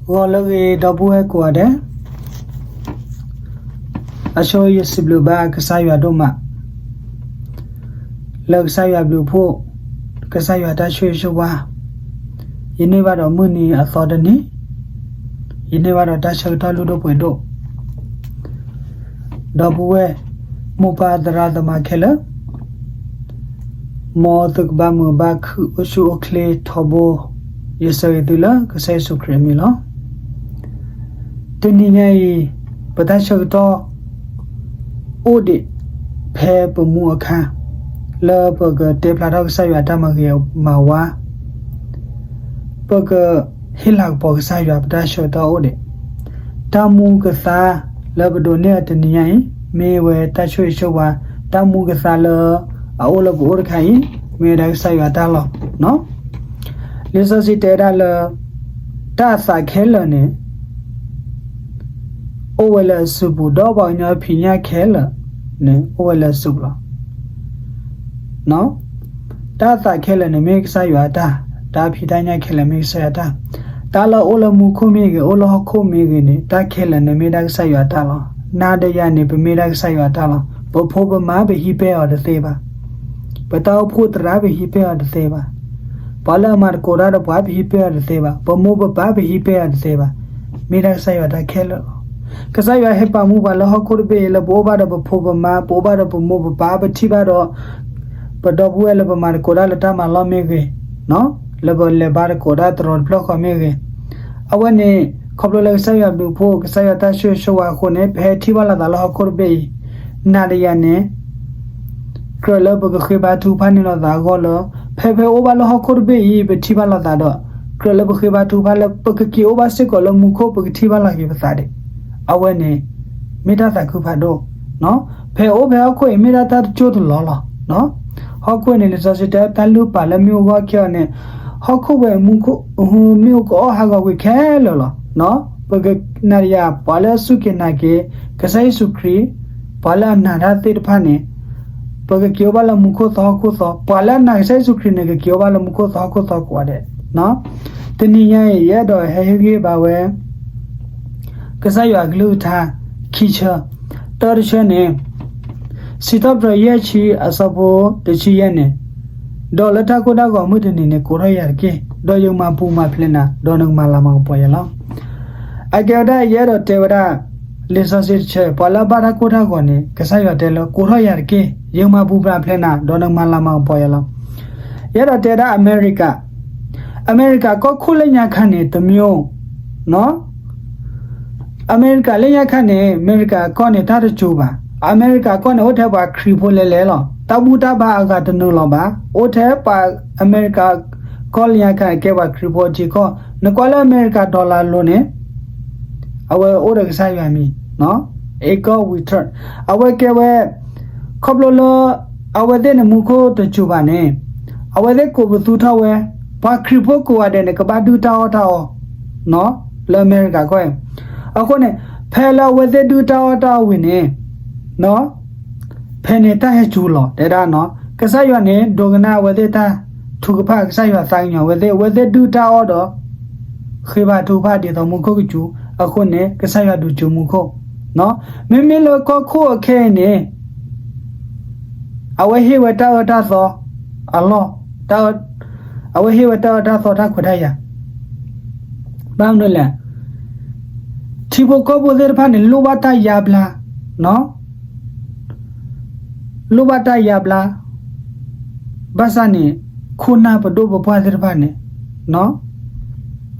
ဂီၤလၢအဂ့ၤ ဒီပုၢ်ဝဲၢ်ကိးဂၤဒဲး, အဆိယစံးဘျုးဘၣ်ကစၢ်ယွၤဒိၣ်မး လၢကစၢ်ယွၤဘျုးဖှိၣ်, ကစၢ်ယွၤတၢ်ဆိၣ်ဂ့ၤဆိၣ်ဝါ, ယန့ၢ်ဘၣ်ဒီးမုၢ်နံၤအသီတနံၤ, ယန့ၢ်ဘၣ်ဒီးတၢ်ဆၢကတီၢ်လုၢ်ဒိၣ်ပှ့ၤဒိၣ် ဒီပုၢ်ဝဲၢ် မိၢ်ပၢ်သရၣ်သမါခဲလၢာ်, မ်သုကဘၣ်မုာ်ဘၣ်ခုၣ်အိၣ်ဆူၣ်အိၣ်ချ့ထီဘိ, ယဆၢဂ့ၤသုလၢကစၢ်ယ့ၣ်ၡူးခရံာ်အမံၤလီၤ. တနံၤညါအံၤ ပတၢ်ဆၢကတီၢ် အိၣ်ဒံးဖဲပမူအခါ လၢပကတဲဖျါထီၣ်ကစၢ်ယွၤတၢ်မၤဂ့ၤမၤဝါ ပကဟ့ၣ်လၤကပီၤကစၢ်ယွၤ ပတၢ်ဆၢကတီၢ်အိၣ်ဒံး, တၢ်မူကသါလၢပဒိးန့ၢ်အီၤတနံၤညါအံၤ မ့ၢ်ဝဲတၢ်ဆိၣ်ဂ့ၤဆိၣ်ဝါ, တၢ်မူကသါလၢအအိၣ်လၢပအိၣ်တခါအံၤ မ့ၢ်ဝဲဒၣ်ကစၢ်ယွၤတၢ်လီၤ. လံာ်စီဆှံတဲဒၣ်လၢ တၢ်အသးခဲလၢာ်န့ၣ် အိၣ်ဝဲလၢအစုပူၤ, ဒီးပှၤကညီဖံးညၣ်ခဲလၢာ်န့ၣ် အိၣ်ဝဲလၢအစုပူၤလီၤ. တၢ်အသးခဲလၢာ်န့ၣ်မ့ၢ်ကစၢ်ယွၤအတၢ်, တၢ်ဖံးတၢ်ညၣ်ခဲလၢာ်မ့ၢ်ကစၢ်ယွၤအတၢ်, တၢ်လၢအိၣ်လၢမူခိၣ်မ့ၢ်ဂ့ၤ, အိၣ်လၢဟီၣ်ခိၣ်မ့ၢ်ဂ့ၤန့ၣ် တၢ်ခဲလၢာ်န့ၣ်မ့ၢ်ဒၣ်ကစၢ်ယွၤအတၢ်လီၤ. နၤဒီးယၤန့ၣ် ပမ့ၢ်ဒၣ်ကစၢ်ယွၤအတၢ်လီၤ. ပဖိပမါပဟံးပဲၢ်အီၤတသ့ဘၣ်. ပတၢ်အိၣ်ဖှိၣ်သရၣ်ပဟံးပဲၢ်အီၤတသ့ဘၣ်. ပှၤလၢအမၤသကိးတၢ်ဒီးပှၤပဟံးပဲၢ်အီၤတသ့ဘၣ်. ပမိၢ်ပပၢ်ပဟံးပဲၢ်အီၤတသ့ဘၣ်. မ့ၢ်ဒၣ်ကစၢ်ယွၤတၢ်ခဲလၢာ်လီၤ. ကစၢ်ယွၤဟ့ၣ်ပာ်မူပှၤလၢဟီၣ်ခိၣ်တဘ့ၣ်အံၤ လၢပအိၣ်ဘၣ်ဒီးပဖိပမါ, ပအိၣ်ဘၣ်ဒီးပမိၢ်ပပၢ်, ပထံၣ်ဘၣ်ဒီး ပဒီပုၢ်ဝဲၢ်လၢပမၤသကိးတၢ်လၢတၢ်မၤလီၢ်မ့ၢ်ဂ့ၤ, လၢပလဲၤဘါသကိးတၢ်တရီတဖျၢၣ်ဃီမ့ၢ်ဂ့ၤ, အဝဲန့ၣ် ခီဖျိလၢကစၢ်ယွၤဘျုးဖှိၣ်, ကစၢ်ယွၤတၢ်ဆိၣ်ဂ့ၤဆိၣ်ဝါအဃိန့ၣ် ပဟဲထံၣ်ဘၣ်လိာ်သးလၢဟီၣ်ခိၣ်တဘ့ၣ်အံၤ, နၤဒီးယၤန့ၣ် ကြၢးလၢပကဃ့ဘါထုကဖၣ်န့ၢ်လိာ်သးအဂီၢ်လၢ ဖဲဖဲအိၣ်ဘၣ်လၢဟီၣ်ခိၣ်တဘ့ၣ်အံၤ ပထံၣ်ဘၣ်လိာ်သးဒီး ကြၢးလၢပဃ့ဘါထုကဖၣ်လၢပကက့ၤအိၣ်ဘၣ်စ့ၢ်ကီးလၢမူခိၣ် ပကထံၣ်ဘၣ်လိာ်က့ၤပသးဒံး, အဝဲန့ၣ် မ့ၢ်တၢ်သးခုဖးဒိၣ်. ဖဲအိၣ်ဖဲဟီၣ်ခိၣ်အံၤ မ့ၢ်ဒၣ်တၢ်တကၠိၢ်တလီၢ်လီၤ. ဟီၣ်ခိၣ်အံၤန့ၣ် လံာ်စီဆှံတဲ တၢ်လုၢ်ပာ်လၢမ့ၣ်အူအဂီၢ်ခဲအံၤန့ၣ်, ဟီၣ်ခိၣ်ဝဲမူခိၣ် မ့ၣ်အူကအီၣ်ဟးဂီၤကွံာ်ခဲလၢာ်လီၤ. ပကနၤဒီးယၤ ပှၤလၢအစူၢ်က့ၤနာ်က့ၤ ကစၢ်ယ့ၣ်ၡူးခရံာ်, ပှၤလၢအနာ်တၢ်သ့ၣ်တဖၣ်န့ၣ် ပကက့ၤအိၣ်ဘၣ်လၢမူခိၣ်သီဟီၣ်ခိၣ်သီ, ပှၤလၢအနာ်ကစၢ်ယ့ၣ်ၡူးခရံာ်န့ၣ် ကက့ၤအိၣ်ဘၣ်လၢမူခိၣ်သီဟီၣ်ခိၣ်သီကိးဂၤဒဲး. တနံၤညါအံၤ ယအဲၣ်ဒိးဟဲဟ့ၣ်ဂံၢ်ဘါဝဲ ကစၢ်ယွၤအကလုၢ်ကထါ ခံဆၢ, တၢတဆၢန့ၣ်, စံးထီၣ်ပတြၢၤယဲၢ်ဆံအဆၢဖိတဆံယဲၢ်န့ၣ်, ဒီးလၢတၢ်ကိၢ်တၢ်ဂီၤမုၢ်တနံၤန့ၣ် ကိးထီၣ်ယၤတက့ၢ်, ဒီးယကမၤပူၤမၤဖျဲးနၤ, ဒီးနကမၤလၤမၤကပီၤယၤလီၤ. အကဲဝဲဒၣ် ယအဲၣ်ဒိးတဲဝဲဒၣ် လံာ်စီဆှံတဆၢ, ပှၤလၢအဘၣ်တၢ်ကိၢ်တၢ်ဂီၤန့ၣ် ကစၢ်ယွၤတဲလၢ ကိးထီၣ်ယၤတက့ၢ်, ယကမၤပူၤမၤဖျဲးနၤ, ဒီးနကမၤလၤမၤကပီၤယၤလီၤ. ယအဲၣ်ဒိးတဲဒၣ်အမဲရကၤ, အမဲရကၤကီၢ်ခိၣ်လၢညါခါန့ၣ် တမျိုး အမဲရကၤလၢညါခါန့ၣ် အမဲရကၤကီၢ်န့ၣ် တၢ်တစိၤဘၣ်. အမဲရကၤကီၢ်န့ၣ် အိၣ်ထဲပှၤခရံာ်ဖိလဲၤလဲၤလီၤ. တၢ်ဘူၣ်တၢ်ဘါအဂၤတနုာ်လီၤဘၣ်. အိၣ်ထဲပှၤအမဲရကၤကီၢ်လၢညါခါန့ၣ် ကဲပှၤခရံာ်ဖိအထံကီၢ်. နကွၢ်လၢအမဲရကၤ dollar အလိၤန့ၣ် အဝဲအိၣ်ဒီးကစၢ်ယွၤအမံၤ, အ့ၣ်ကီၢ်ဝံထၢၣ်, အဝဲကဲဝဲ ခီဖျိလၢ အဝဲသ့ၣ်န့ၣ် မူခိၣ်တစိၤဘၣ်န့ၣ် အဝဲသ့ၣ်ကိးပသူထီၣ်ဝဲ, ပှၤခရံာ်ဖိကိးဂၤဒဲးန့ၣ် ကဘၣ်ဒုၣ်တၢ်အီၣ်တၢ်အီ လၢအမဲရကၤကီၢ်အံၤ. အဃိန့ၣ် ဖဲလၢအဝဲသ့ၣ်ဒုၣ်တၢ်အီၣ်တၢ်အီဝံၤန့ၣ် ဖဲန့ၣ်တၢ်ဟဲစိၤလီၤ တဲဒၣ်နီၤ. ကစၢ်ယွၤန့ၣ် ဒိကနၣ်အဝဲသ့ၣ်တၢ်ထုကဖၣ်, ကစၢ်ယွၤသးကညီၤအဝဲသ့ၣ်, အဝဲသ့ၣ်ဒုၣ်တၢ်အီၣ်ဒီး ဃ့ဘါထုကဖၣ်ဒ်သိးမူခိၣ်ကစူၤ, အဃိန့ၣ် ကစၢ်ယွၤဒုးစူၤမူခိၣ်. မ့မ့ၢ်လၢကီၢ်ခိၣ်အခဲအံၤန့ၣ် အဝဲဟ့ၣ်ဝဲတၢ်အၢတၢ်သီအလီၢ်, အဝဲဟ့ၣ်ဝဲတၢ်အၢတၢ်သီတၢ်ခွဲးတၢ်ယာ်. ဘၣ်မနုၤလဲၣ်, ထံဖိကီၢ်ဖိသ့ၣ်တဖၣ်န့ၣ် လိၣ်ဘၣ်တၢ်ယါဘျါ, လိၣ်ဘၣ်တၢ်ယါဘျါ, ဘၣ်ဆၣ်န့ၣ် ခိၣ်နၢ်ပဒိၣ်ပပှၢ်သ့ၣ်တဖၣ်န့ၣ်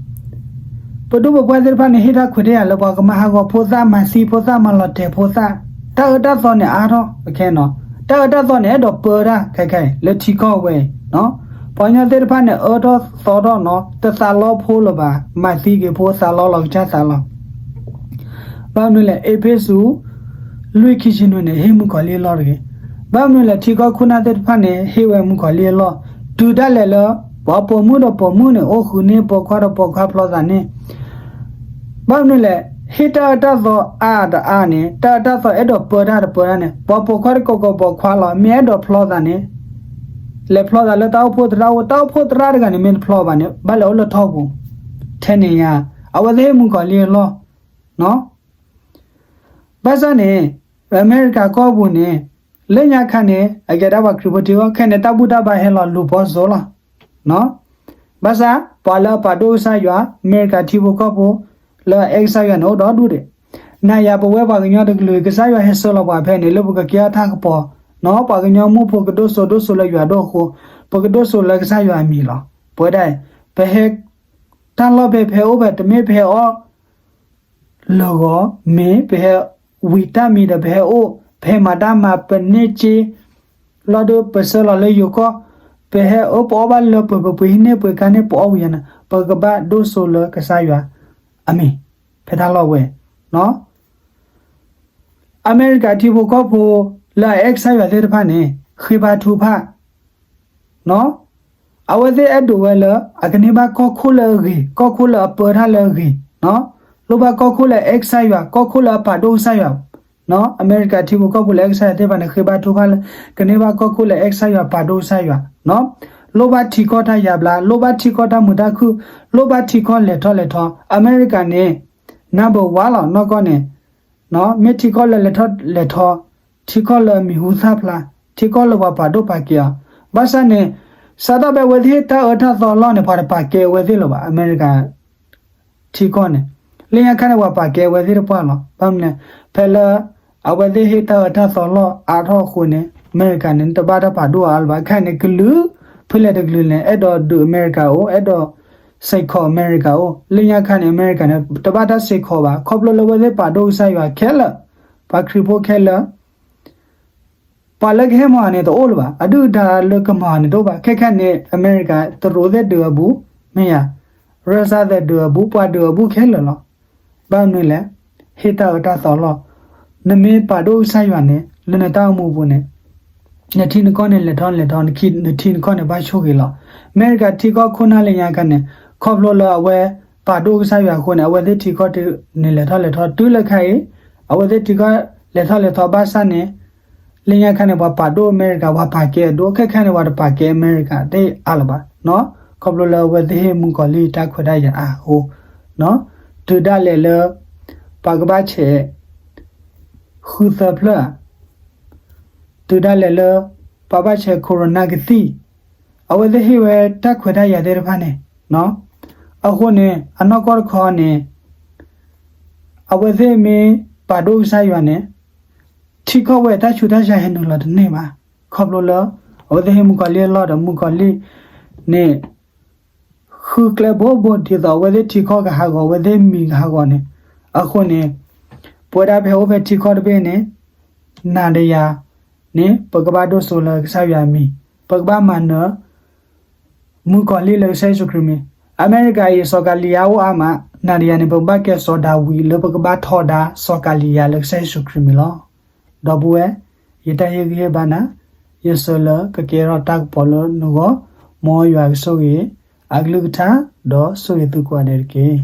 ပဒိၣ်ပပှၢ်သ့ၣ်တဖၣ်န့ၣ် ဟ့ၣ်တၢ်ခွဲးတၢ်ယာ်လၢပှၤကမၤဟးဂီၤဖိသၣ်, မၤသံဖိသၣ်, မၤလီၤတဲာ်ဖိသၣ်, တၢ်အၢတၢ်သီန့ၣ်အါထီၣ်ခဲနီၤ. တၢ်အၢတၢ်သီန့ၣ် အဲၣ်ဒိးပၢတၢ်ခဲခဲအံၤ လၢထံကီၢ်ဝဲအံၤ, ပှၤကညီသ့ၣ်တဖၣ်န့ၣ် အၢထီၣ်သီထီၣ်နီၤ, တသးလီဖိလၢၤဘၣ်, မၤသံက့ၤဖိ သးလီလီၤကစၢ်သးလီၤ. ဘၣ်မနုၤလဲၣ်, အ့းဖ့းစူး လွံၢ်ခံဆံနွံန့ၣ် ဟ့ၣ်မုၣ်ကီၤလံၢ်အလီၢ်တဂ့ၤ. ဘၣ်မနုၤလဲၣ်, ထံကီၢ်ခိၣ်နၢ်သ့ၣ်တဖၣ်န့ၣ် ဟ့ၣ်ဝဲမုၣ်ကီၤလံၢ်အလီၢ်, တုၤဒၣ်လဲာ်လၢ ပှၤပိာ်မုၣ်ဒီးပိာ်မုၣ်န့ၣ် အိၣ်ဃုာ်န့ၢ်ပိာ်ခွါဒီးပိာ်ခွါဖျီသးန့ၣ်, ဘၣ်မနုၤလဲၣ်, ဟ့ၣ်တၢ်အၢတၢ်သီအါတအါန့ၣ် တၢ်အၢတၢ်သီအဲၣ်ဒိးပၢတၢ်တပၢတၢ်န့ၣ် ပှၤပိာ်ခွါတကိးကိးပိာ်ခွါလီၤ. မ့ၢ်အဲၣ်ဒိးဖျီသးန့ၣ် လဲၤဖျီသးလၢတၢ်အိၣ်ဖှိၣ်သရၣ်အိၣ်, တၢ်အိၣ်ဖှိၣ်သရၣ်တဂၤန့ၣ် မ့ၢ်တဖျီဘၣ်န့ၣ် ဘၣ်လဲၤအိၣ်လၢထီပူၤ ထဲန့ၣ်ယါ အဝဲသ့ၣ်ဟ့ၣ်မုၣ်ကီၤလံၢ်အလီၢ်, ဘၣ်ဆၣ်န့ၣ် အမဲရကၤကီၢ်ပူၤန့ၣ် လၢညါခါန့ၣ် အကဲဒၣ်ပှၤခရံာ်ဖိထံကီၢ် ခဲန့ၣ် တၢ်ဘူၣ်တၢ်ဘါဟဲလီၤလူၤပီၢ်စိလီၤ. ဘၣ်ဆၣ် ပှၤလၢအပာ်ဒိၣ်ကစၢ်ယွၤ အမဲရကၤထံဖိကီၢ်ဖိ လၢအအဲၣ်ကစၢ်ယွၤန့ၣ် အိၣ်ဒီဒူၣ်ဒံး. နၤယၤပဝဲပှၤကညီတကလုာ် ကစၢ်ယွၤဟဲဆှၢလီၤပှၤဖဲန့ၣ် လၢပကကဲထီၣ်တၢ်ကပီၤ, ပှၤကညီမုၣ်ဖိကဒိၣ်စိဒိၣ်စိလၢယွၤဒိၣ်အဃိ ပကဒိၣ်စိလၢကစၢ်ယွၤအမံၤလီၤ. ပဝဲဒၣ် ပဟဲ တၢ်လီၢ်ဖဲပဟဲအိၣ်ဖဲ တမ့ၢ်ပဟဲအီၣ် လၢာ်ဂီၤမ့ၤ ပဟဲဝံၤတၢ်မံၤဒီး ပဟဲအိၣ် ပဟဲမၤတၢ်မၤ ပန့ၢ်စ့ လီၤဒီး ပဆှၢလီၤလၢယိၤကီၢ် ပဟဲအၢပအီၣ်ဘၣ်လၢပှဲၤ ပပှ့ၤဟံၣ်န့ၢ်ပှ့ၤကါန့ၢ် ပအီၣ်ဝံၤယၤန့ၣ် ပကဘၣ်ဒိၣ်စိလၢကစၢ်ယွၤအမံၤ ဖဲတၢ်လီၢ်ဝဲ အမဲရကၤထံဖိကီၢ်ဖိ လၢအအဲၣ်ကစၢ်ယွၤသ့ၣ်တဖၣ်န့ၣ် ဃ့ဘါထုကဖၣ် အဝဲသ့ၣ်အဲၣ်ဒိးဝဲလၢ အကန့ၢ်ဘၣ်ကီၢ်ခိၣ်လၢအဂ့ၤ, ကီၢ်ခိၣ်လၢအပၢတၢ်လၢအဂ့ၤ, လိၣ်ဘၣ်ကီၢ်ခိၣ်လၢအအဲၣ်ကစၢ်ယွၤ, ကီၢ်ခိၣ်လၢအပာ်ဒိၣ်ကစၢ်ယွၤ, အမဲရကၤထံဖိကီၢ်ဖိလၢအအဲၣ်ကစၢ်ယွၤသ့ၣ်တဖၣ်န့ၣ် ဃ့ဘါထုကဖၣ်လၢ ကန့ၢ်ဘၣ်ကီၢ်ခိၣ်လၢအအဲၣ်ကစၢ်ယွၤပာ်ဒိၣ်ကစၢ်ယွၤ, လိၣ်ဘၣ်ထံကီၢ်တၢ်ယါဘျါ, လိၣ်ဘၣ်ထံကီၢ်တၢ်မုာ်တၢ်ခုၣ်, လိၣ်ဘၣ်ထံကီၢ်လဲၤထီၣ်လဲၤထီ, အမဲရကၤန့ၣ် number one လီၤ နီၢ်ကီၢ်န့ၣ် မ့ၢ်ထံကီၢ်လၢလဲၤထီၣ်လဲၤထီ, ထံကီၢ်လၢအမံၤဟူသၣ်ဖျါ, ထံကီၢ်လၢပှၤပာ်ဒိၣ်ပာ်ကဲအီၤ, ဘၣ်ဆၣ်န့ၣ် စးထီၣ်ဖဲအဝဲသ့ၣ်ဟ့ၣ်တၢ်အၢတၢ်သီအလီၢ်န့ၣ် ပှၤတပာ်ကဲအဝဲသ့ၣ်လၢၤဘၣ် အမဲရကၤ ထံကီၢ်န့ၣ်, လၢညါခါန့ၣ် ပှၤပာ်ကဲအဝဲသ့ၣ်တပှၢ်လီၤ. ဘၣ်မနုၤလဲၣ်, ဖဲလၢ အဝဲသ့ၣ်ဟ့ၣ်တၢ်အၢတၢ်သီလီၢ်အါထီၣ်အဃိန့ၣ် အမဲရကၤန့ၣ် တဘၣ်တၢ်ပာ်ဒိၣ်အါလၢၤဘၣ်. ခဲအံၤန့ၣ် ကလုာ် ဖဲလဲၣ်တကလုာ်လဲၣ် အဲၣ်ဒိးဒုးအမဲရကၤအိၣ်, အဲၣ်ဒိးစ့ၢ်ကီးအမဲရကၤအိၣ်, လၢညါခါန့ၣ် အမဲရကၤန့ၣ် တဘၣ်တၢ်စ့ၢ်ကီးဘၣ် ခီဖျိလၢအဝဲသ့ၣ်ပာ်ဒိၣ်ကစၢ်ယွၤခဲလၢာ်, ပှၤခရံာ်ဖိခဲလၢာ် ပှၤလၢကဟဲမၤအီၤန့ၣ်တအိၣ်လၢၤဘၣ်, အဒုၣ်အဒါလၢကမၤအီၤန့ၣ်တအိၣ်ဘၣ်. ခဲခဲန့ၣ် အမဲရကၤ တရူးသ့ၣ်ဒုးအဘူး, မ့ၢ်ယၤ, ရၢစၢ်သ့ၣ်ဒုးအဘူး, ပှၤဒုးအဘူးခဲလၢာ်လီၤ. ဘၣ်မနုၤလဲၣ်, ဟ့ၣ်တၢ်အၢတၢ်သီလီၢ်, နမ့ၢ်ပာ်ဒိၣ်ကစၢ်ယွၤန့ၣ် လၢနတၢ်အိၣ်မူအပူၤန့ၣ် နထံနကီၢ်န့ၣ်လဲၤထီၣ်လဲၤထီ, နထံနကီၢ်န့ၣ်ဘၣ်ဆိၣ်ဂ့ၤလီၤ. အမဲရကၤထံကီၢ်ခိၣ်နၢ်လၢညါခါန့ၣ် ခီဖျိလၢအဝဲပာ်ဒိၣ်ကစၢ်ယွၤအဃိန့ၣ် အဝဲသ့ၣ်ထံကီၢ်တန့ၣ်လဲၤထီၣ်လဲၤထီ တုၤလၢခဲအံၤ အဝဲသ့ၣ်ထံကီၢ်လဲၤထီၣ်လဲၤထီဘၣ်ဆၣ်န့ၣ် လၢညါခါန့ၣ် ပှၤပာ်ဒိၣ်အမဲရကၤ ပှၤပာ်ကဲအဒိၣ်, ခဲခဲန့ၣ် ပှၤတပာ်ကဲအမဲရကၤသ့ၣ်အါလၢၤဘၣ်, ခီဖျိလၢအဝဲသ့ၣ်ဟ့ၣ်မုၣ်ကီၤလံၢ်တၢ်ခွဲးတၢ်ယာ်အါအဃိ တုၤဒၣ်လဲာ်လၢ ပှၤကဘၣ်ဆဲး ဃုသၢဖျၢၣ် တုၤဒၣ်လဲာ်လၢ ပှၤဘၣ်ဆဲး corona ကသံၣ်, အဝဲသ့ၣ်ဟ့ၣ်ဝဲတၢ်ခွဲးတၢ်ယာ်သ့ၣ်တဖၣ်န့ၣ်, အဃိန့ၣ် အနီၢ်ကီၢ်တခီန့ၣ် အဝဲသ့ၣ်မ့ၢ်ပာ်ဒိၣ်ကစၢ်ယွၤန့ၣ် ထံကီၢ်ဝဲတၢ်ဆူးတၢ်ဆါဟဲနုာ်လီၤတန့ၢ်ဘၣ်. ခီဖျိလၢ အဝဲသ့ၣ်ဟ့ၣ်မုၣ်ကီၤလံၢ်အလီၢ်ဒီး မုၣ်ကီၤလံၢ်န့ၣ် ဃုကျဲဘိဘိ ဒ်သိး အဝဲသ့ၣ်ထံကီၢ်ကဟးဂီၤ အဝဲသ့ၣ်မံၤကဟးဂီၤန့ၣ်, အဃိန့ၣ် ပဝဲဒၣ်ပဟဲအိၣ်ဖဲထံကီၢ်တဘ့ၣ်န့ၣ် နၤဒီးယၤန့ၣ် ပကဘၣ်ဒိၣ်စိလၢကစၢ်ယွၤအမံၤ, ပကဘၣ်မၤနၢၤ မုၣ်ကီၤလံၢ်လၢကစၢ်ယ့ၣ်ၡူးခရံာ်မံၤ, အမဲရကၤအံၤ စီၤကၤလံယၤအိၣ်အါမး, နၤဒီးယၤန့ၣ် ပကဘၣ်ကဲစီၤဒၤဝံးလၢပကဘၣ်ထီဒါစီၤကၤလံယၤလၢကစၢ်ယ့ၣ်ၡူးခရံာ်မံၤလီၤ. ဒီပုၢ်ဝဲၢ်, ယတၢ်ဟ့ၣ်ဂံၢ်ဟ့ၣ်ဘါနၤ, ယဆၢလၢကကဲထီၣ်တၢ်ကပီၤလၢနဂီၢ်, မ်ယွၤကဆိၣ်ဂ့ၤ အကလုၢ်ကထါ ဒီးဆိၣ်ဂ့ၤသုကိးဂၤဒဲးတက့ၢ်.